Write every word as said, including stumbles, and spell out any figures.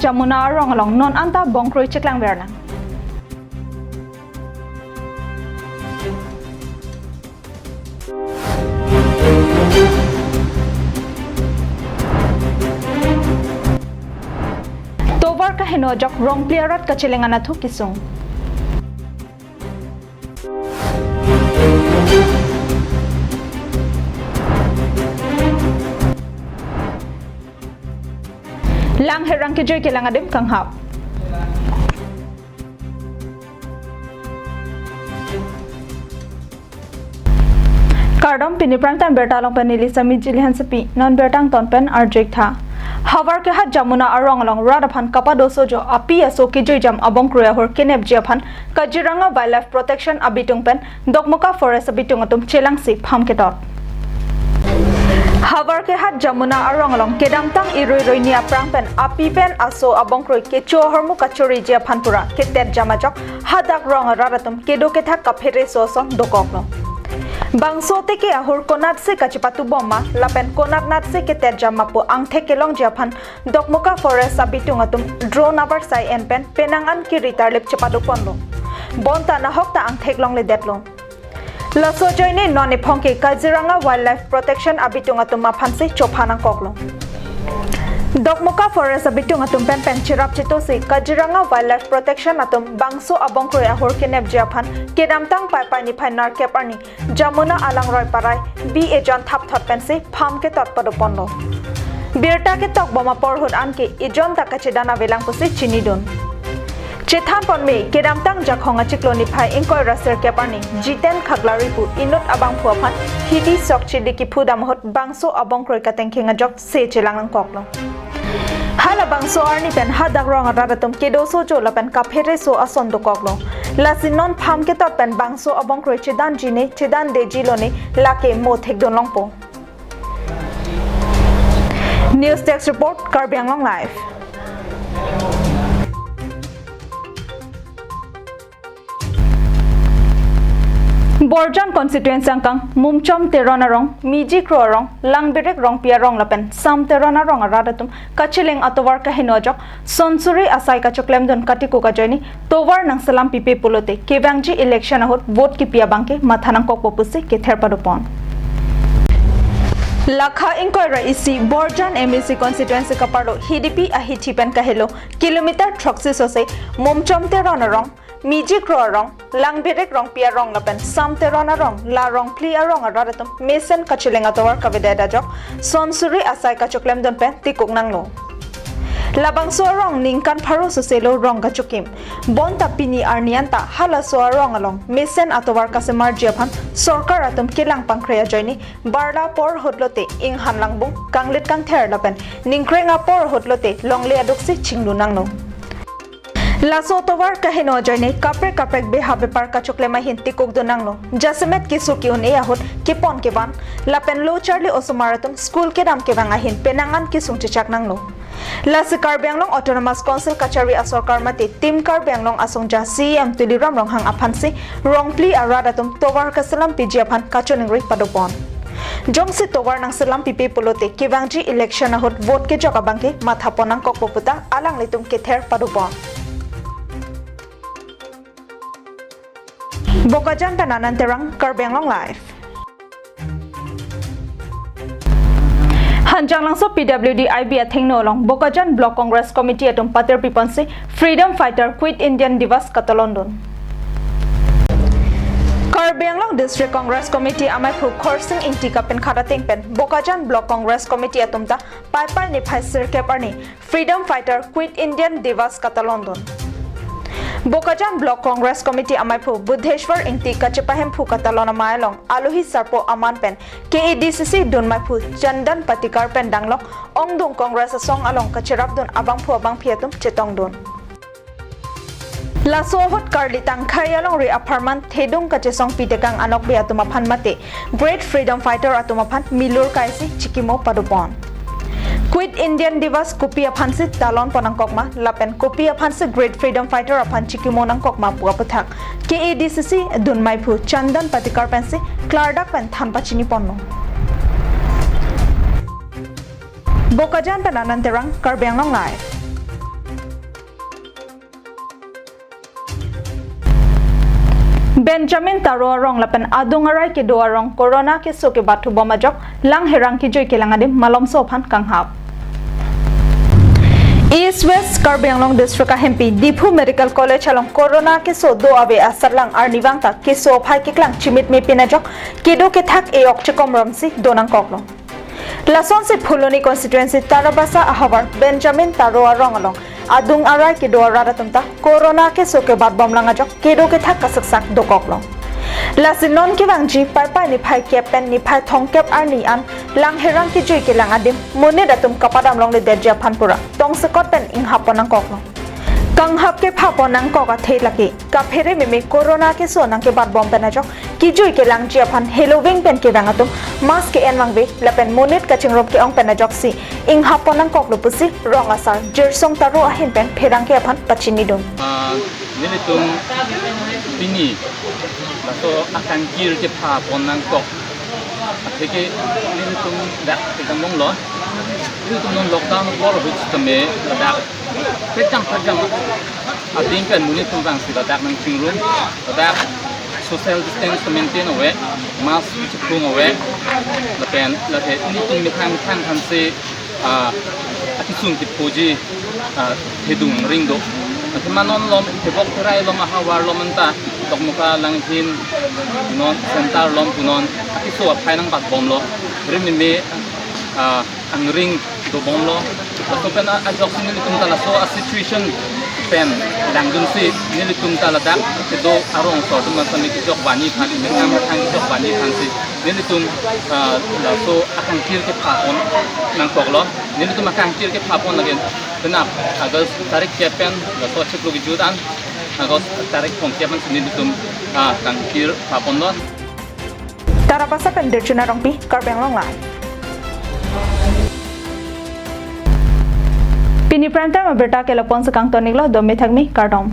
Jamuna arong along non anta bongkroi cheklang vernang. Tovar kaheno ajok Rongpli arat kacheleng anatthu kesung. Lang herang kejui kelang adim kanghap. Kardom, pini prime time birta along pen neli Sami Jili Hansepi, non birta angton pen arju-ik tha. Havar kehat Jamuna arong along rat aphan kapadosojo api aso kejuijam abongkroi ahur kenepji aphan Kaziranga Wildlife Protection abitung pen Dokmoka Forest abitung atum chelangsi pham ketot. Havar kehat Jamuna arong along kedamtang irui roi ni aphrang pen api pen aso abongkroi kecho ahormu kachoriji aphan pura ketetjam ajok hadak rong arat atum kedo kethak kaphere so ason dokoklo. Bangso teke ahur konatsi kachepatubom ma lapen konat natsi ketetjam ma pu angthek kelongji aphan Dokmoka Forest abitung atum drone avarsai en pen penang an kiri tarlip chepadoponlo. Bonta nahok ta angthek longledetlo. Laso ajoine non ephong ke Kaziranga Wildlife Protection abitung atum aphansi chopha nangkoklo. Dokmoka Forest abitung atum pen pen cherap chetosi Kaziranga Wildlife Protection atum bangso abongkroi ahur kenepji aphan kedamtang Paipai niphai nerkep arni Jamuna alangroi parai bi ejon thapthot pensi pham ketot padoponlo. Birta ketokbom apor ahut anke ejon ta kachedan avelang pusi chinidun. Chethanpon me, kedamtang Jakhong achiklo niphai ingkoi ra sirkep arni Jiten Khaklari pu inut abangphu aphan hidi sok chili kiphu dam ahut bangso abongkroi katengkheng ajok se chelang nangkoklo. Halabangso arni pen hadak rong arat atum kedosojo lapen kaphere so ason dokoklo. Lasi non pham ketot pen bangso abongkroi chedanji ne chedandeji lo ne lake mo thekdun longpo. News Desk Report, Karbi Anglong Live. Borjan constituency angkang Mumchom Teron arong, Miji Kro arong, Langbirik Rongpi arong lapen Sam Teron arong arat atum kacheleng atovar kaheno ajok sonsuri asai kachoklemdun katikuk ajoine tovar nangselam pipe pulote kevangji election ahut vote kipi abangke matha nangkokpo pusi kether padopon. Lakha ingkoi ra isi Borjan M A C constituency kaparlo Hidipi ahithi pen kahelo kilometer throksi sose Mumchom Teron arong, Miji Kro arong, Langbirik Rongpi arong lapen Sam Teron arong, la Rongphli arong arat atum mesen kacheleng atovar kavedet ajok sonsuri asai kachoklemdun pen tikuk nanglo. Labangso arong ningkan pharo soselo rong kachokim. Bonta pini arni anta halaso arong along mesen atovar kasemarji aphan sorkar atum kelang pangkre ajoine barla apor ahut lote inghan langbung, kanglit kangther lapen ningkreng apor ahut lote longle aduksi chinglu nanglo. Laso tovar kaheno ajoine kaprek kaprek beha bepar kachoklem ahin tikukdun nanglo. Jasemet keso ke-un-e ahut kepon kevan lapen lo charli osomar atum school kedam kevang ahin penang an kesung chechak nanglo. Lasi Karbi Anglong Autonomous Council kachari asorkar mate Team Karbi Anglong asongja C E M Tuliram Ronghang aphansi Rongphli arat atum tovar kaselam piji aphan kachoningri padopon. Jongsi tovar nangselam pipe pulote kevangji election ahut vote kejok abangke mathapon nangkokpo puta alanglitum kether padopon. Bokajan pen Anand Terang, Karbi Anglong Live. Hanjanglangso P W D I B athengno along Bokajan Block Congress Committee atum patir piponsi Freedom Fighter Quit Indian Divas katalondun. Karbi Anglong District Congress Committee amaiphu Khorsing Ingti kapinkhat ateng pen Bokajan Block Congress Committee atum ta Paipai niphai sirkep arni Freedom Fighter Quit Indian Divas katalondun. Bokajan Block Congress Committee amaiphu Buddheshwar Ingti kachepahemphu katalon amei along alohi sarpo aman pen K A D C C dunmeiphu Chandan Patikar pen danglok ongdung Congress asong along kacherapdun abangphu abangphi atum chetongdun. Laso ahut karli tangkhai alongri apharman thedung kachesong pitekang anokbe atum aphan mate Great Freedom Fighter atum aphan milur kaisi chikimo padopon. Quit Indian Divas kopi aphansi talonpon nangkokma lapen kopi aphansi Great Freedom Fighter aphan chikimo nangkokma pu aputhak K A D C C dunmeiphu Chandan Patikar pensi klardak pen than pachiniponlo. Bokajan pen Anand Terang, Karbi Anglong Live. Benjamin Taro arong lapen adung arai kedo arong corona keso kebat thubom ajok Langherang kejui kelang adim malomso aphan kanghap. East West Karbi Anglong District ahempi Diphu Medical College along corona keso do ave asatlang arnivang ta keso aphai keklang chimitme pin ajok kedo kethak e-ok chekomromsi do nangkoklo. Lasonsi Phuloni constituency Tarabasa ahavar Benjamin Taro arong along adung arai kedo arat atum ta corona keso kebat bomlang ajok kedo kethak kasaksak dokoklo. Lasi non kevangji Paipai niphai kep pen niphai thomkep arni an Langherang kejui kelang adim monit atum kapadam longledetji aphan pura tongsekot pen inghap pon nangkoklo. Kanghap kepha pon nangkok athe lake kaphere meme corona keso nangkebat bom pen ajok kejui kelangji aphan heloving pen kevang atum mask ke-en vangve lapen monit kachingrum ke-ong pen ajoksi inghap pon nangkoklo pusi rong asar Jirsong Taro ahin pen pherangke aphan pachinidun. Ah, nelitum pini laso akangkir kepha pon nangkok. Atheke nelitum dak kedam longlo. Nelitum non lockdown apor ahut sitame ladak pekam pekam ading pen monit atum vangsi ladak nangchingrum. Ladak social distance maintain ave, mask chephung ave. Lapen lake nelitum methang methang aphansi, ah, akesung kephoji, ah, thedung ring do. Athema non lom, Tebok Terai lom ahavar lom anta, Dokmoka Langhin non center lom punon, akeso aphai nangbat bomlo. Rim meme, ah, angring dobomlo. Laso pen a-, ajoksi nelitum ta laso a-situation pen langdunsi nelitum ta ladak kedo arong sor dun masami kejok bani aphan, methang methang kejok bani aphansi nelitum, ah, laso akangkir kepha pon nangkoklo. Nelitum akangkir kepha pon lake penap August tarik kep pen laso chiklo kejut an August tarik thomkep ansi nelitum, ah, kangkir pha ponlo. Tarabasa pen Dirchuna Rongpi, Karbi Anglong Live. Pini prime time abirta ke lapu-an si kangton-iklo, dome thakme, kardom.